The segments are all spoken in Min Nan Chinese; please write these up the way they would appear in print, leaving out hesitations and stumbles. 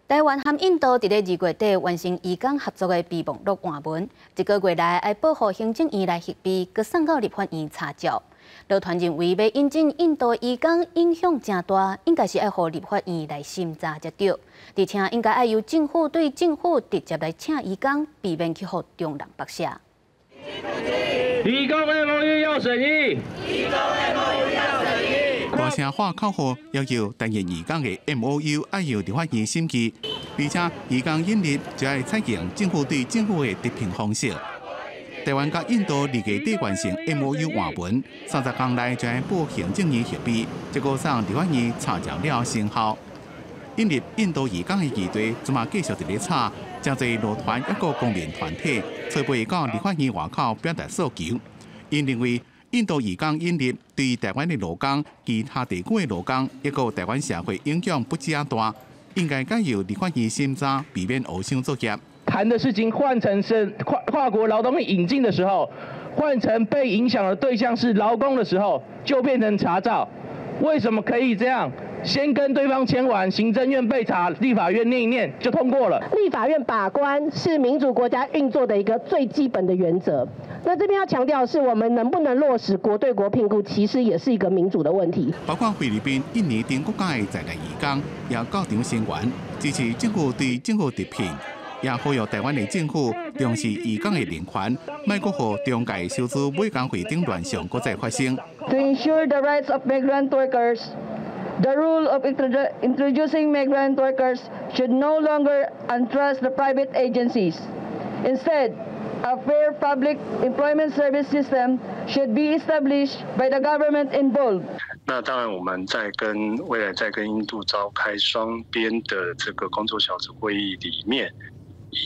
台灣和印度佇咧2月底完成移工合作的備忘錄換文，一個月內愛報予行政院來核備，閣送到立法院查照。勞團認為，欲引進印度移工影響誠大，應該是愛予立法院來審查才對，而且應該愛由政府對政府直接來請移工，避免去予中人剝削。移工 MOU 要審議。大聲喊口號，要求台印移工的 MOU 愛由立法院審議，而且移工引入就愛採用政府對政府的直聘方式。台灣佮印度2月底完成 MOU 換文，30工內就愛報行政院核備，這個送立法院查照了生效。引入印度移工的議題，這馬繼續佇咧炒，誠濟勞團抑閣公民團體，初步到立法院外口表達訴求。𪜶認為，印度移工引入對台灣的勞工、其他地區的勞工，抑閣台灣社會影響不止仔大，應該改由立法院審查，避免烏箱作業。談的事情換成是跨國勞動力引進的時候，換成被影響的對象是勞工的時候，就變成查照。為什麼可以這樣？先跟對方簽完，行政院備查，立法院念一念就通過了。立法院把關是民主國家運作的一個最基本的原則。那這邊要強調的是，我們能不能落實國對國聘僱，其實也是一個民主的問題。包括菲律賓、印尼等國家的在來移工也到場聲援，支持政府對政府直聘，也呼籲台灣的政府重視移工的人權，莫閣予中介收取買工費等亂象閣再發生。 To ensure the rights of migrant workers, the rule of introducing migrant workers should no longer entrust the private agencies. Instead, a fair public employment service system should be established by the government involved. 那當然，我們在跟未來在跟印度召開雙邊的這個工作小組會議裡面，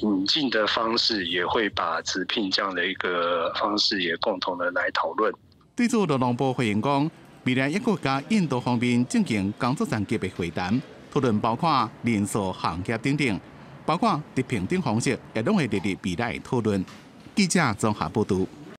引進的方式也會把直聘這樣的一個方式也共同的來討論。對此，勞動部回應講，未來抑閣佮印度方面進行工作層級的會談，討論包括人數、行業等等，包括直聘等方式，也攏會列入未來討論。記者綜合報導。